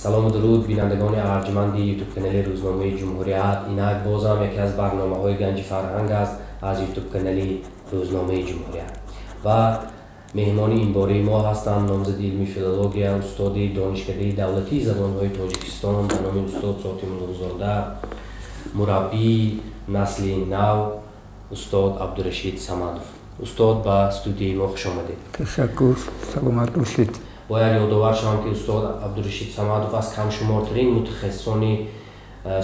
Салому дуруд, бинандагони арҷманди ютуб канали рӯзномаи Ҷумҳурият. Инак бозам яке аз барномаҳои Ганҷи фарҳанг аст аз ютуб канали рӯзномаи Ҷумҳурият ва меҳмони ин бораи мо ҳастанд номзади илми филология, устоди Донишкадаи давлатии забонҳои Тоҷикистон ба номи устод Соти Муллоқзода, мураббии насли нав устод Абдурашид Самадов. Устод, ба студияи мо хуш омадед. Ташаккур, саломат бошед. Бояд ёдовар шавам, ки устод Абдурашид Самадов аз камшумортарин мутахассисони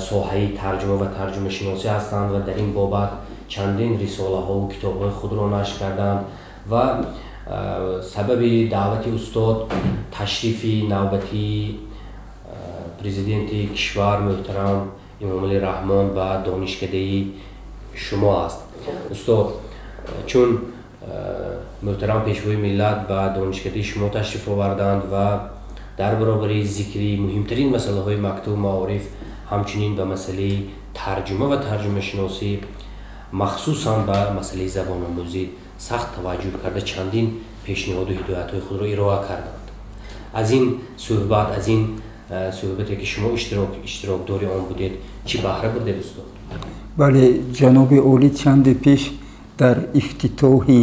соҳаи тарҷума ва тарҷумашиносӣ ҳастанд ва дар ин бобат чандин рисолаҳову китобҳои худро нашр карданд ва сабаби даъвати устод ташрифи навбатии президенти кишвар муҳтарам Эмомалӣ Раҳмон ба донишкадаи шумо аст. Устод, чун муҳтарам пешвои миллат ба донишкадаи шумо ташриф оварданд ва дар баробари зикри муҳимтарин масъалаҳои мактабу маориф, ҳамчунин ба масъалаи тарҷума ва тарҷумашиносӣ, махсусан ба масъалаи забономӯзӣ сахт таваҷҷӯҳ карда, чандин пешниҳоду ҳидоятҳои худро ироа карданд. Аз ин суҳбат, аз ин суҳбате ки шумо иштирокдори он будед, чӣ баҳра бурдед, устод? Бале, ҷаноби олӣ чанде пеш дар ифтитоҳи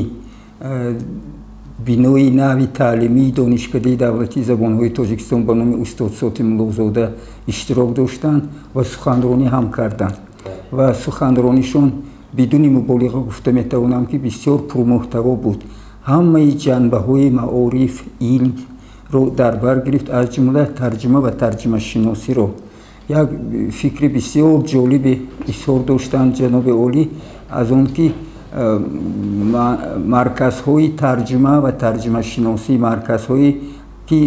бинои нави таълимии Донишкадаи давлатии забонҳои Тоҷикистон ба номи устод Соти Муллоқзода иштирок доштанд ва суханронӣ ҳам карданд ва суханронишон бидуни муболиға гуфта метавонам, ки бисёр пурмуҳтаво буд. Ҳамаи ҷанбаҳои маориф, илмро дар бар гирифт, аз ҷумла тарҷума ва тарҷумашиносиро. Як фикри бисёр ҷолибе изҳор доштанд ҷаноби олӣ аз он ки марказҳои тарҷума ва тарҷумашиносӣ, марказҳое ки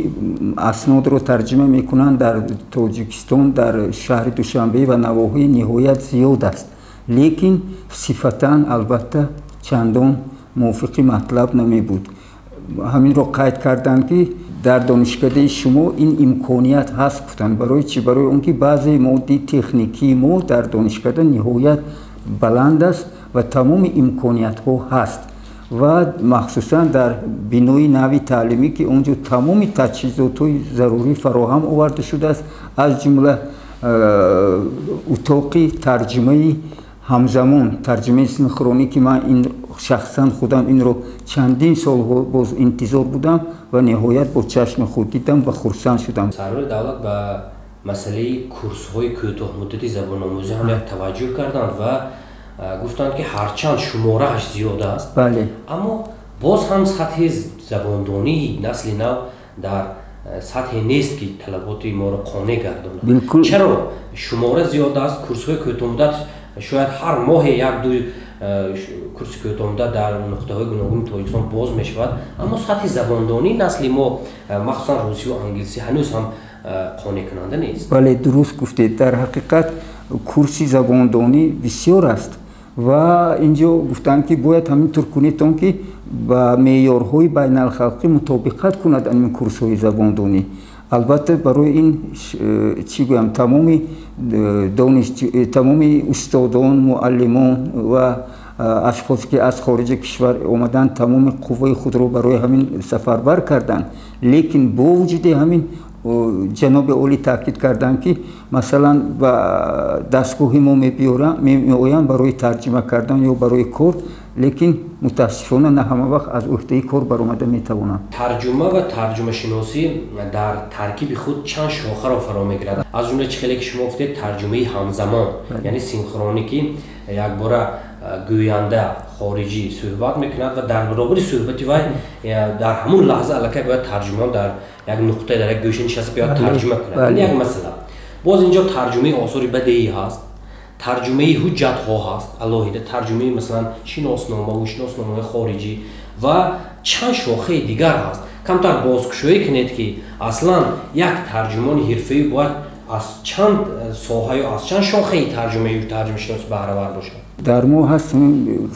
аснодро тарҷума мекунанд, дар Тоҷикистон, дар шаҳри Душанбе ва навоҳӣ ниҳоят зиёд аст, лекин сифатан албатта чандон мувофиқи матлаб намебуд. Ҳаминро қайд карданд, ки дар донишкадаи шумо ин имконият ҳаст, гуфтанд. Барои чӣ? Барои он ки баъзе моддии техникии мо дар донишкада ниҳоят баланд аст ва тамоми имкониятҳо ҳаст ва махсусан дар бинои нави таълимӣ, ки он ҷо тамоми таҷҳизотҳои зарурӣ фароҳам оварда шудааст, аз ҷумла утоқи тарҷумаи ҳамзамон, тарҷумаи синхронӣ, ки ман ин шахсан худам инро чандин солҳо боз интизор будам ва ниҳоят бо чашми худ дидам ва хурсанд шудам. Сарвари давлат ба масъалаи курсҳои кӯтоҳмуддати забономӯзӣ ҳам як таваҷҷӯҳ карданд ва гуфтанд, ки ҳарчанд шуморааш зиёд аст, аммо боз ҳам сатҳи забондонии насли нав дар сатҳе нест, ки талаботи моро қонеъ гардонад. Чаро шумора зиёд аст, курсҳои кӯтоҳмуддат шояд ҳар моҳе як ду курси кӯтоҳмуддат дар нуқтаҳои гуногуни Тоҷикистон боз мешавад, аммо сатҳи забондонии насли мо, махсусан русию англисӣ, ҳанӯз ҳам қонеъкунанда нест? Бале, дуруст гуфтед. Дар ҳақиқат курси забондонӣ бисёр аст ва инҷо гуфтанд, ки бояд ҳамин тур кунед, он ки ба меъёрҳои байналхалқӣ мутобиқат кунад ин курсҳои забондонӣ. Албатта, барои ин чӣ гӯям, тамоми тамоми устодон, муаллимон ва ашхосе ки аз хориҷи кишвар омаданд, тамоми қувваи худро барои ҳамин сафарбар карданд. Лекин бо вуҷуди ҳамин ҷаноби олӣ таъкид карданд, ки масалан ба дастгоҳи мо меоянд барои тарҷума кардан ё барои кор, лекин мутаассифона на ҳама вақт аз ӯҳдаи кор баромада метавонанд. Тарҷума ва тарҷумашиносӣ дар таркиби худ чанд шохаро фаро мегирад, аз ҷумла, чӣ хеле ки шумо гуфтед, тарҷумаи ҳамзамон, яъне синхронӣ, ки якбора гӯянда хориҷӣ суҳбат мекунад ва дар баробари суҳбати вай дар ҳамун лаҳза аллакай бояд тарҷумон дар як нуқта, дар як гӯша нишаста бояд тарҷума кунад. Ин як масъала. Боз инҷо тарҷумаи осори бадеӣ ҳаст, тарҷумаи ҳуҷҷатҳо ҳаст алоҳида, тарҷумаи масалан шиносномаву шиносномаҳои хориҷӣ ва чанд шохаи дигар ҳаст. Камтар бозкушоӣ кунед, ки аслан як тарҷумони ҳирфаӣ бояд аз чанд соҳа ё аз чанд шохаи тарҷумаи тарҷумашиносӣ баҳравар бошад. Дар мо ҳаст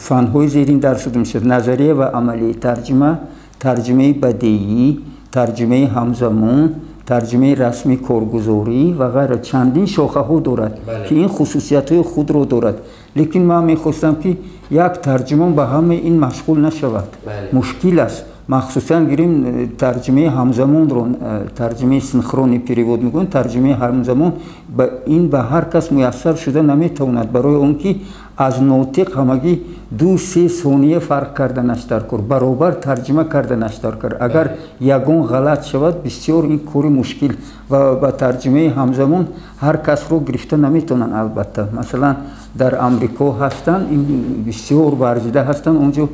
фанҳои зерин дарс дода мешавад: назария ва амалии тарҷума, тарҷумаи бадеӣ, тарҷумаи ҳамзамон, тарҷумаи расмии коргузорӣ ва ғайра. Чандин шохаҳо дорад, ки ин хусусиятҳои худро дорад. Лекин ман мехостам, ки як тарҷумон ба ҳамаи ин машғул нашавад, мушкил аст. Махсусан гирем тарҷумаи ҳамзамонро, тарҷумаи синхронный перевод мегӯянд. Тарҷумаи ҳамзамон ин ба ҳар кас муяссар шуда наметавонад, барои он ки аз нотиқ ҳамагӣ 2-3 сония фарқ карданаш дар кор, баробар тарҷума карданаш дар кор. Агар ягон ғалат шавад, бисёр ин кори мушкил ва ба тарҷумаи ҳамзамон ҳар касро гирифта наметавонанд. Албатта, масалан, дар Амрико ҳастанд, ин бисёр варзида ҳастанд. Онҷо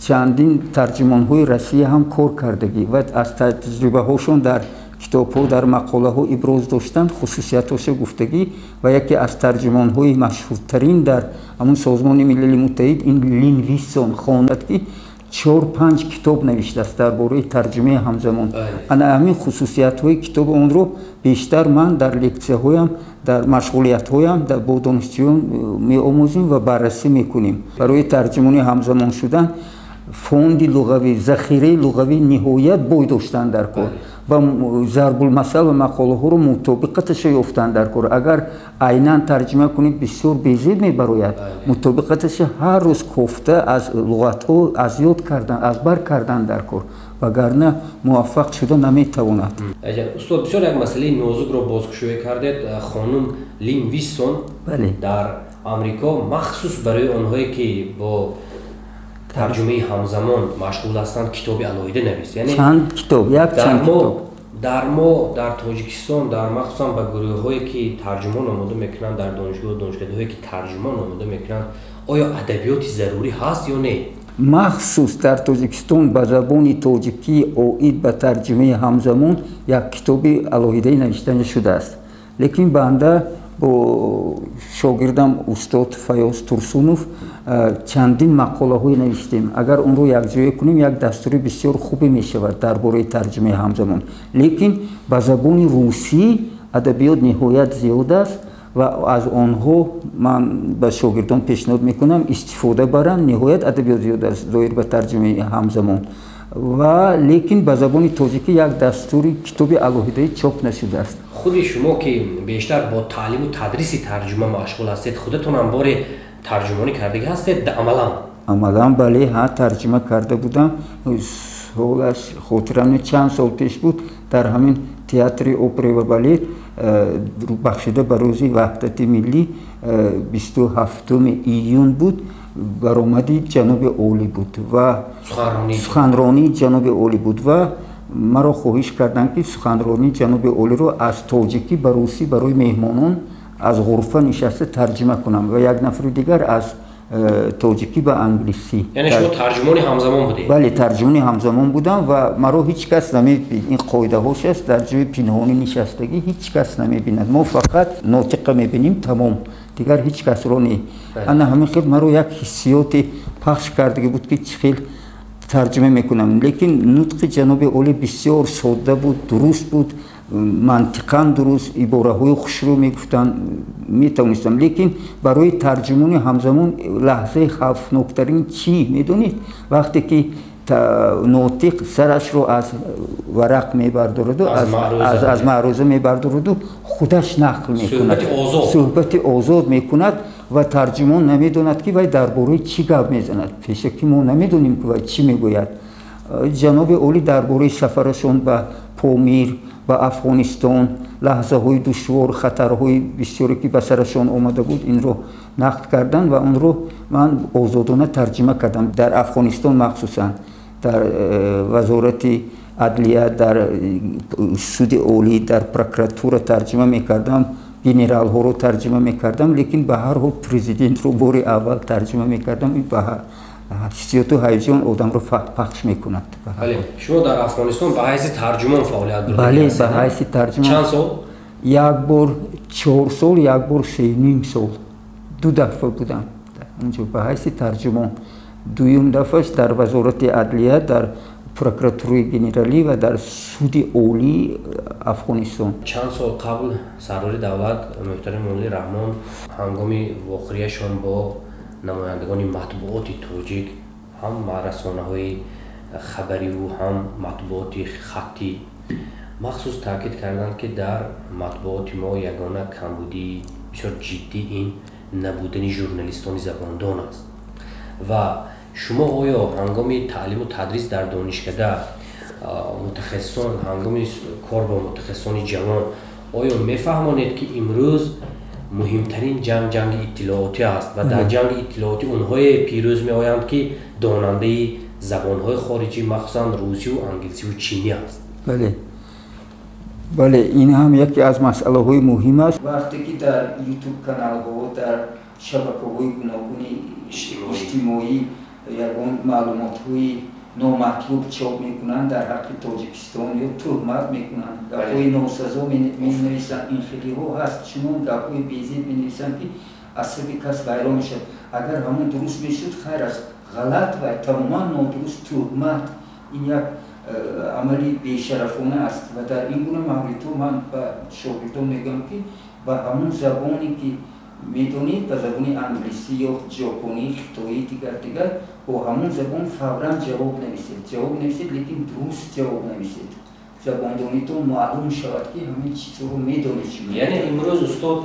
чандин тарҷумонҳои Россия ҳам кор кардагӣ ва аз таҷрибаҳошон дар китобҳо, дар мақолаҳо иброз доштанд, хусусиятҳошо гуфтагӣ. Ва яке аз тарҷумонҳои машҳуртарин дар ҳамун Созмони Милали Муттаҳид ин Лин Вилсон хонад, ки чор панҷ китоб навиштааст дар бораи тарҷумаи ҳамзамон. Ана ҳамин хусусиятҳои китоби онро бештар ман дар лексияҳоям, дар машғулиятҳоям бо донишҷӯён меомӯзем ва баррасӣ мекунем. Барои тарҷумони ҳамзамон шудан фонди луғавӣ, захираи луғавӣ ниҳоят бой доштан дар кор ва зарбулмасал ва мақолаҳоро мутобиқаташо ёфтан дар кор. Агар айнан тарҷума кунед, бисёр безеб мебарояд. Мутобиқаташа ҳар рӯз кофта, аз луғатҳо аз ёд кардан, аз бар кардан дар кор, вагарна муваффақ шуда наметавонад. Устод, бисёр як масъалаи нозукро бозкушоӣ кардед. Хонум Лин Вилсон дар Амрико махсус барои онҳое ки бо тарҷумаи ҳамзамон машғул ҳастанд, китоби алоҳида навист. Чанд китоб, як чанд китоб. Дар мо, дар Тоҷикистон, дар махсусан ба гурӯҳҳое ки тарҷумон омода мекунанд, дар донишгоҳу донишкадаҳое ки тарҷумон омода мекунанд, оё адабиёти зарурӣ ҳаст ё не? Махсус дар Тоҷикистон ба забони тоҷикӣ оид ба тарҷумаи ҳамзамон як китоби алоҳидаи навишта шудааст, лекин банда бо шогирдам устод Фаёз Турсунов чандин мақолаҳое навиштем. Агар онро якҷоя кунем, як дастури бисёр хубе мешавад дар бораи тарҷумаи ҳамзамон. Лекин ба забони русӣ адабиёт ниҳоят зиёд аст ва аз онҳо ман ба шогирдон пешниҳод мекунам истифода баранд. Ниҳоят адабиёт зиёд аст доир ба тарҷумаи ҳамзамон ва лекин ба забони тоҷикӣ як дастури китоби алоҳидаи чоп нашудааст. Худи шумо, ки бештар бо таълиму тадриси тарҷума машғул ҳастед, худатонам боре тарҷумонӣ кардагӣ ҳастед амалан? Амалан бале, ҳа, тарҷума карда будам. Солаш хотирам, чанд сол пеш буд, дар ҳамин театри опера ва балет бахшида ба рӯзи ваҳдати миллӣ, 27-уми июн буд, баромади ҷаноби олӣ буд ва суханронии ҷаноби олӣ буд ва маро хоҳиш карданд, ки суханронии ҷаноби олиро аз тоҷикӣ ба русӣ барои меҳмонон аз ғурфа нишаста тарҷума кунам ва як нафари дигар аз тоҷикӣ ба англисӣ. Яъне шумо тарҷумони ҳамзамон будед? Бале, тарҷумони ҳамзамон будам ва маро ҳеҷ кас намебид. Ин қоидаҳош аст, дар ҷои пинҳонӣ нишастагӣ, ҳеҷ кас намебинад. Мо фақат нотиқа мебинем, тамом, дигар ҳеҷ касро не. Ана ҳамин хел маро як ҳиссиёте пахш кардагӣ буд, ки чӣ хел тарҷума мекунам. Лекин нутқи ҷаноби олӣ бисёр содда буд, дуруст буд, мантиқан дуруст, ибораҳои хушрӯ мегуфтанд, метавонистам. Лекин барои тарҷумони ҳамзамон лаҳзаи хавфноктарин чӣ, медонед? Вақте ки нотиқ сарашро аз варақ мебардораду, аз маъруза мебардораду, худаш нақл мекунад, суҳбати озод мекунад ва тарҷумон намедонад, ки вай дар бораи чӣ гап мезанад. Пешакӣ мо намедонем, ки вай чӣ мегӯяд. Ҷаноби олӣ дар бораи сафарашон ба Помир, ба Афғонистон, лаҳзаҳои душвор, хатарҳои бисёре, ки ба сарашон омада буд, инро нақл карданд ва онро ман озодона тарҷума кардам. Дар Афғонистон, махсусан дар вазорати адлия, дар суди олӣ, дар прокуратура тарҷума мекардам, генералҳоро тарҷума мекардам, лекин ба ҳар ҳол президентро бори аввал тарҷума мекардам. Ба ҳиссиёту ҳаяҷон одамро пахш мекунад. Бале, шумо дар Афғонистон ба ҳайси тарҷумон фаъолият бурдед? Бале, ба ҳайси тарҷумон. Чанд сол? Як бор 4 сол, як бор 3,5 сол. Ду дафъа будам онҷо ба ҳайси тарҷумон. Дуюм дафъаш дар вазорати адлия, дар прокуратураи генералӣ ва дар суди олии Афғонистон. Чанд сол қабл сарвари давлат муҳтарам Эмомалӣ Раҳмон ҳангоми вохӯрияшон бо намояндагони матбуоти тоҷик, ҳам расонаҳои хабариву ҳам матбуоти хаттӣ, махсус таъкид карданд, ки дар матбуоти мо ягона камбудии бисёр ҷиддӣ ин набудани журналистони забондон аст ва Шумо оё ҳангоми таълиму тадрис дар донишкада мутахассисон, ҳангоми кор бо мутахассисони ҷавон, оё мефаҳмонед, ки имрӯз муҳимтарин ҷанг ҷанги иттилоотӣ аст ва дар ҷанги иттилоотӣ онҳое пирӯз меоянд, ки донандаи забонҳои хориҷӣ, махсусан русиву англисиву чинӣ аст? Бале, бале, ин ҳам яке аз масъалаҳои муҳим аст. Вақте ки дар ютуб каналҳо, дар шабакаҳои гуногуни иҷтимоӣ ягон маълумотҳои номатлуб чоп мекунанд дар ҳаққи Тоҷикистон ё туҳмат мекунанд, гапҳои носазо менависанд, ин хелиҳо ҳаст, чунон гапҳои безеб менависанд, ки асаби кас вайрон мешавад. Агар ҳамон дуруст мешуд, хайр аст, ғалат ва тамоман нодуруст туҳмат, ин як амали бешарафона аст. Ва дар ин гуна мавридҳо ман ба шогирдон мегӯям, ки ба ҳамон забоне, ки медонед, ба забони англисӣ ё ҷопонӣ, хитоӣ, дигар дигар, бо ҳамон забон фавран ҷавоб нависед. Ҷавоб нависед, лекин дуруст ҷавоб нависед, забондонитон маълум шавад, ки ҳамин чизҳоро медонед шумо. Яъне имрӯз, устод,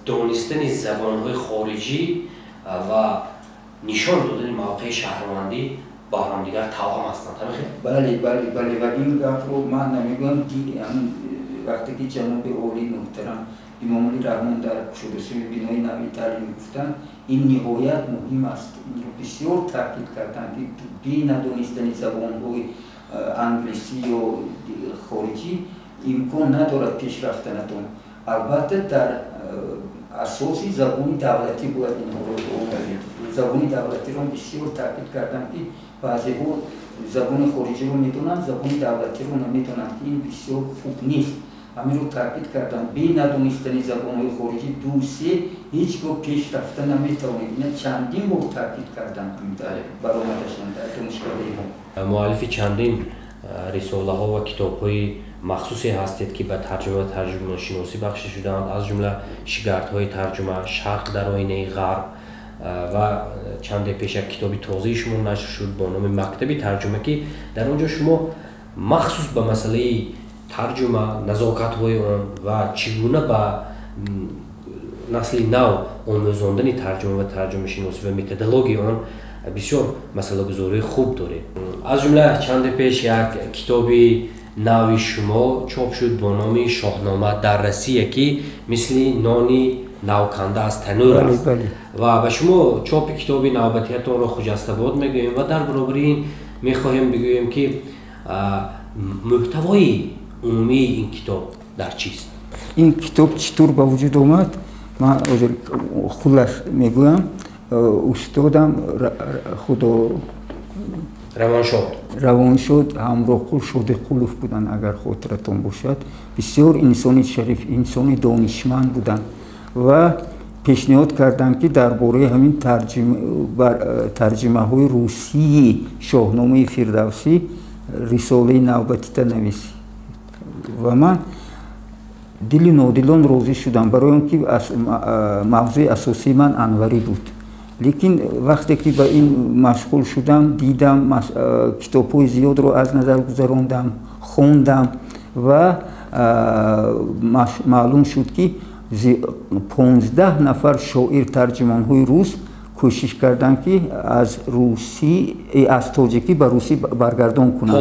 донистани забонҳои хориҷӣ ва нишон додани мавқеи шаҳрвандӣ бо ҳамдигар тавъам ҳастанд, ҳамин хел? Бале, бале, бале. Ва ин гапро ман намегӯям. Вақте ки ҷаноби олии муҳтарам Имомалӣ Раҳмон дар кушодашавии бинои нави таълим гуфтанд, ин ниҳоят муҳим аст. Инро бисёр таъкид карданд, ки бе надонистани забонҳои англисӣ ё хориҷӣ имкон надорад пеш рафтанатон. Албатта, дар асоси забони давлатӣ бояд инҳоро омӯзед. Забони давлатиро бисёр таъкид карданд, ки баъзеҳо забони хориҷиро медонанд, забони давлатиро намедонанд, ки ин бисёр хуб нест. Ҳаминро таъкид кардам: бе надонистани забонҳои хориҷӣ ду се ҳеҷ гоҳ пеш рафта наметавонед. Ина чандин бор таъкид кардам баромадашон дар донишгоҳи мо. Муаллифи чандин рисолаҳо ва китобҳои махсусе ҳастед, ки ба тарҷума ва тарҷумашиносӣ бахшида шудаанд, аз ҷумла «Шигардҳои тарҷума», «Шарқ дар оинаи ғарб», ва чанде пеш як китоби тозаи шумо нашр шуд бо номи «Мактаби тарҷума», ки дар он ҷо шумо махсус ба масъалаи тарҷума, назокатҳои он ва чӣ гуна ба насли нав омӯзондани тарҷума ва тарҷумашиносӣ ва методологияи он бисёр масъалагузории хуб доред. Аз ҷумла чанде пеш як китоби нави шумо чоп шуд бо номи «Шоҳнома дар Россия», ки мисли нони навканда аз танӯр аст. Ва ба шумо чопи китоби навбатиятонро хуҷастабод мегӯем ва дар баробари ин мехоҳем бигӯем, ки мӯҳтавои умумии ин китоб дар чист? Ин китоб чӣ тур ба вуҷуд омад, ман ҳозир хуллас мегӯям. Устодам, худо равоншод, равоншод, Ҳамроҳқул Шодиқулов буданд, агар хотиратон бошад. Бисёр инсони шариф, инсони донишманд буданд ва пешниҳод карданд, ки дар бораи ҳамин тарҷимаҳои русии Шоҳномаи Фирдавсӣ рисолаи навбатита нависӣ. Ва ман дили нодилон розӣ шудам, барои он ки мавзӯи асосии ман Анварӣ буд. Лекин вақте ки ба ин машғул шудам, дидам, китобҳои зиёдро аз назар гузарондам, хондам ва маълум шуд, ки 15 нафар шоир тарҷумонҳои рус кӯшиш карданд, ки аз русӣ, аз тоҷикӣ ба русӣ баргардон кунанд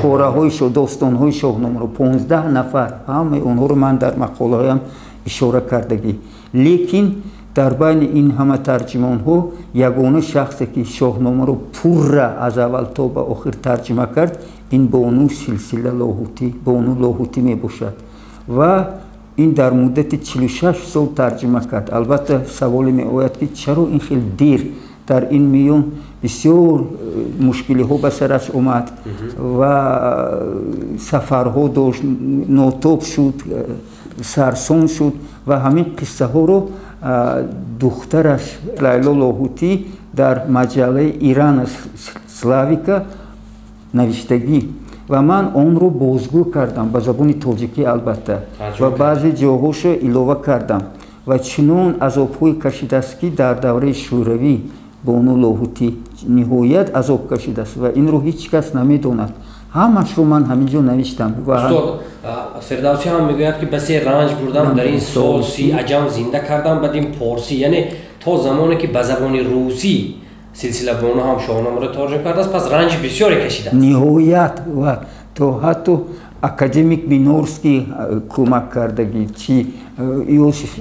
пораҳои достонҳои Шоҳномаро. 15 нафар, ҳамаи онҳоро ман дар мақолаҳоям ишора кардагӣ. Лекин дар байни ин ҳама тарҷумонҳо ягона шахсе, ки Шоҳномаро пурра аз аввал то ба охир тарҷума кард, ин бону Силсила Лоҳутӣ, бону Лоҳутӣ мебошад. Ва ин дар муддати 46 сол тарҷума кард. Албатта, саволе меояд, ки чаро ин хел дер? Дар ин миён бисёр мушкилиҳо ба сараш омад ва сафарҳо дошт, нотоб шуд, сарсон шуд. Ва ҳамин қиссаҳоро духтараш Лайло Лоҳутӣ дар маҷаллаи «Ирана Славика» навиштагӣ ва ман онро бозгӯ кардам ба забони тоҷикӣ, албатта, ва баъзе ҷоҳошо илова кардам. Ва чунон азобҳое кашидааст, ки дар давраи Шӯравӣ бону Лоҳутӣ ниҳоят азоб кашидааст ва инро ҳеҷ кас намедонад. Ҳамашро ман ҳамин ҷо навиштам. Устод, Фирдавсӣ ҳам мегӯяд, ки басе ранҷ бурдам дар ин сол си, аҷам зинда кардам бадин порсӣ. Яъне то замоне ки ба забони русӣ Силсилабону ҳам Шоҳномаро тарҷума кардааст, пас ранҷи бисёре кашидааст. Ниҳоят, ва то ҳатто академик Минорский кӯмак кардагӣ, чи Иосиф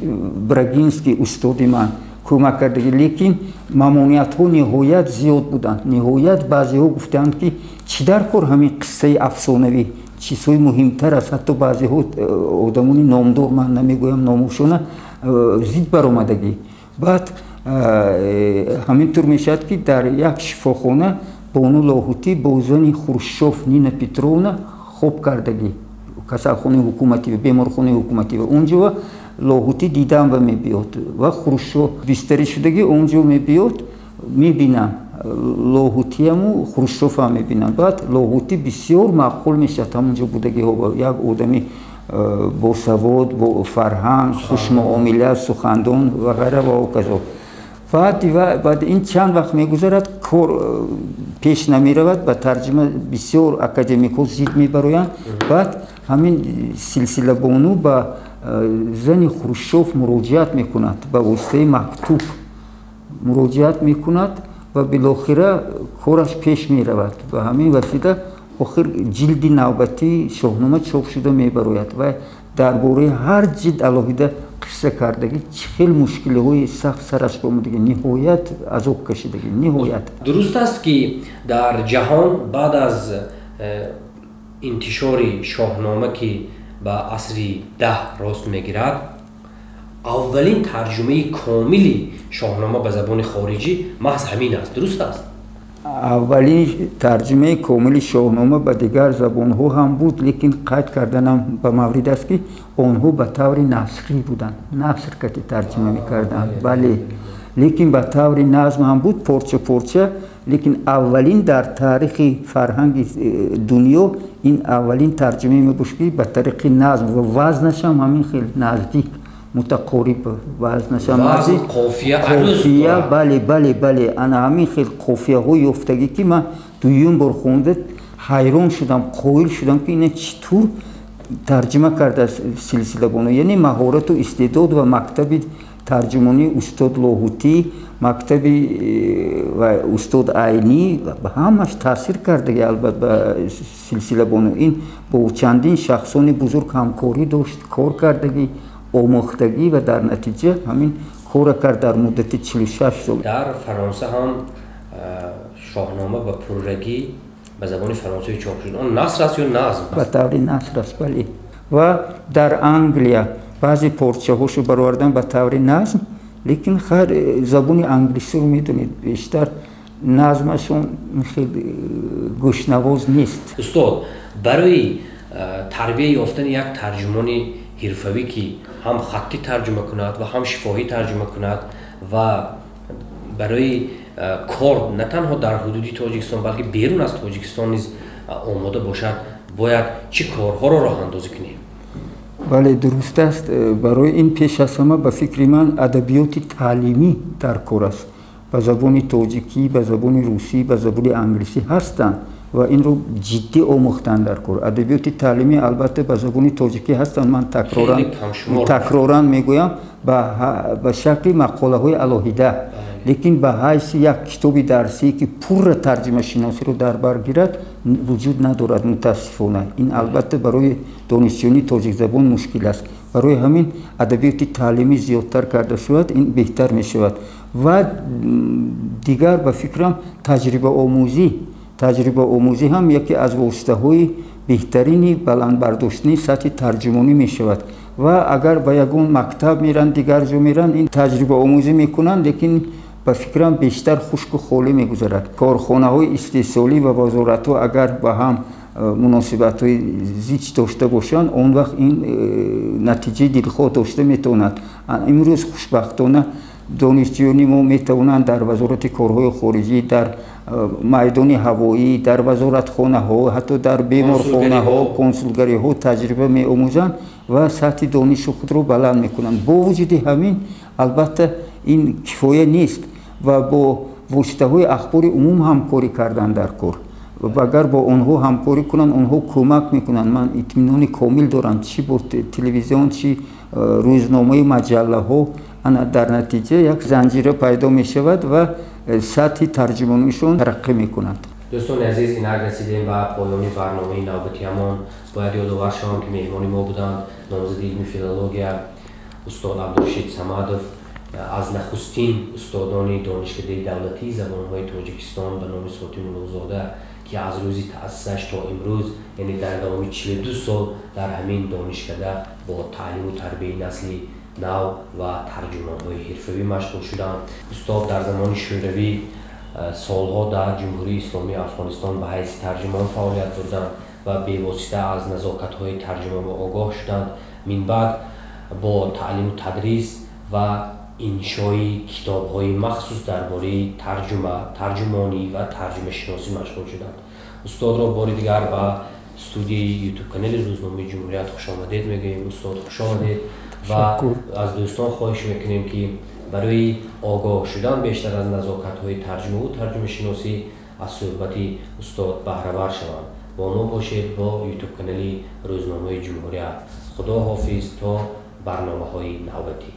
Брагинский, устоди ман, кӯмак кардагӣ, лекин мамониятҳо ниҳоят зиёд буданд. Ниҳоят баъзеҳо гуфтаанд, ки чӣ дар кор ҳамин қиссаи афсонавӣ, чизҳои муҳимтар аст. Ҳатто баъзеҳо, одамони номдор, ман намегӯям номушона, зид баромадагӣ. Баъд ҳамин тур мешавад, ки дар як шифохона Бону Лоҳутӣ бо зани Хрущёв Нина Петровна хоб кардагӣ, касалхонаи ҳукуматӣ, беморхонаи ҳукуматӣ. Ва онҷо Лоҳутӣ дидан ба мебиёд ва Хрущёв бистарӣ шудагӣ, онҷо мебиёд, мебинам Лоҳутияму Хрущёвам мебинам. Баъд Лоҳутӣ бисёр маъқул мешавад ҳамонҷо будагиҳо, як одами босавод, бо фарҳанг, хушмуомила, сухандон ва ғайра ва ҳоказо. Баъд ин чанд вақт мегузарад, кор пеш намеравад, ба тарҷима бисёр академикҳо зид мебароянд. Баъд ҳамин Силсилабону ба зани Хрущёв муроҷиат мекунад, ба воситаи мактуб муроҷиат мекунад ва билохира кораш пеш меравад. Ба ҳамин васила охир ҷилди навбатии Шоҳнома чоп шуда мебарояд ва дар бораи ҳар ҷилд алоҳида қисса кардагӣ, чӣ хел мушкилиҳои сахт сараш омадагӣ, ниҳоят азоб кашидагӣ, ниҳоят. Дуруст аст, ки дар ҷаҳон баъд аз интишори Шоҳнома, ки ба асри 10 рост мегирад, аввалин тарҷумаи комили Шоҳнома ба забони хориҷӣ маҳз ҳамин аст, дуруст аст? Аввалин тарҷумаи комили Шоҳнома ба дигар забонҳо ҳам буд, лекин қайд карданам ба маврид аст, ки онҳо ба таври насрӣ буданд, наср кати тарҷума мекарданд, бале, лекин ба таври назм ҳам буд, порча порча. Лекин аввалин дар таърихи фарҳанги дунё ин аввалин тарҷумае мебошад, ки ба тариқи назм ва вазнашам ҳамин хел наздик, мутақориб вазнашам, қофия, бале, ана ҳамин хел қофияҳо ёфтагӣ, ки ман дуюм бор хонда ҳайрон шудам, қоил шудам, ки ина чӣ тур тарҷума кардааст Силсилабону. Яъне маҳорату истеъдод ва мактаби тарҷумонии устод Лоҳутӣ, мактаби ва устод Айнӣ ҳамаш таъсир кардаги албат ба Силсилабону. Ин бо чандин шахсони бузург ҳамкорӣ дошт, кор кардагӣ, омӯхтагӣ ва дар натиҷа ҳамин кора кард дар муддати 46 сол. Дар Фаронса ҳам Шоҳнома ба пуррагӣ ба забони фаронсавӣ чоп шуд. Он наср аст ё назм? Ба таври наср аст, бале. Ва дар Англия баъзе порчаҳошо баровардан ба таври назм, лекин хайр, забони англисиро медонед, бештар назмашон хеле гӯшнавоз нест. Устод, барои тарбия ёфтани як тарҷумони ҳирфавӣ, ки ҳам хаттӣ тарҷума кунад ва ҳам шифоҳӣ тарҷума кунад ва барои кор на танҳо дар ҳудуди Тоҷикистон, балки берун аз Тоҷикистон низ омода бошад, бояд чӣ корҳоро роҳандозӣ кунем? Бале, дуруст аст. Барои ин пеш аз ҳама, ба фикри ман, адабиёти таълимӣ дар кор аст. Ба забони тоҷикӣ, ба забони русӣ, ба забони англисӣ ҳастанд ва инро ҷиддӣ омӯхтан дар кор. Адабиёти таълимӣ албатта ба забони тоҷикӣ ҳастанд, ман такроран мегӯям, ба шакли мақолаҳои алоҳида, лекин ба ҳайси як китоби дарсие, ки пурра тарҷумашиносиро дар бар гирад, вуҷуд надорад, мутаассифона. Ин албатта барои донишҷӯёни тоҷикзабон мушкил аст. Барои ҳамин адабиёти таълимӣ зиёдтар карда шавад, ин беҳтар мешавад. Ва дигар, ба фикрам, таҷрибаомӯзӣ ҳам яке аз воситаҳои беҳтарини баланд бардоштани сатҳи тарҷумонӣ мешавад. Ва агар ба ягон мактаб меранд, дигар ҷо меранд, ин таҷрибаомӯзӣ мекунанд, лекин ба фикрам бештар хушку холӣ мегузарад. Корхонаҳои истеҳсолӣ ва вазоратҳо агар ба ҳам муносибатҳои зич дошта бошанд, он вақт ин натиҷаи дилхоҳ дошта метавонад. Имрӯз хушбахтона донишҷӯёни мо метавонанд дар Вазорати корҳои хориҷӣ, дар майдони ҳавоӣ, дар вазоратхонаҳо, ҳатто дар беморхонаҳо, консулгариҳо таҷриба меомӯзанд ва сатҳи дониши худро баланд мекунанд. Бо вуҷуди ҳамин, албатта, ин кифоя нест ва бо воситаҳои ахбори умум ҳамкорӣ кардан дар кор. Ва агар бо онҳо ҳамкорӣ кунанд, онҳо кӯмак мекунанд. Ман итминони комил дорам, чӣ бо телевизион, чӣ рӯзномаи маҷаллаҳо, ана дар натиҷа як занҷира пайдо мешавад ва Сатҳи тарҷумонишон тараққӣ мекунад. Дӯстони азиз, инак расидем ба поёни барномаи навбатиамон. Бояд ёдовар шавам, ки меҳмони мо буданд номзади илми филология устод Абдурашид Самадов, аз нахустин устодони Донишкадаи давлатии забонҳои Тоҷикистон ба номи Сотим Улуғзода, ки аз рӯзи таъсисаш то имрӯз, яъне дар давоми 42 сол, дар ҳамин донишкада бо таълиму тарбияи насли нав ва тарҷумонҳои ҳирфавӣ машғул шуданд. Устод дар замони Шӯравӣ солҳо дар Ҷумҳурии Исломии Афғонистон ба ҳайси тарҷумон фаъолият бурданд ва бевосита аз назокатҳои тарҷума огоҳ шуданд. Минбаъд бо таълиму тадрис ва иншои китобҳои махсус дар бораи тарҷума, тарҷумонӣ ва тарҷумашиносӣ машғул шуданд. Устодро бори дигар ба студияи Ютуб канали рӯзномаи «Ҷумҳурият» хушомадед мегӯем. Устод, хушомадед ва аз дӯстон хоҳиш мекунем, ки барои огоҳ шудан бештар аз назокатҳои тарҷумаву тарҷумашиносӣ аз суҳбати устод баҳравар шаванд. Бо мо бошед, бо Ютуб канали рӯзномаи «Ҷумҳурият». Худо ҳофиз, то барномаҳои навбатӣ.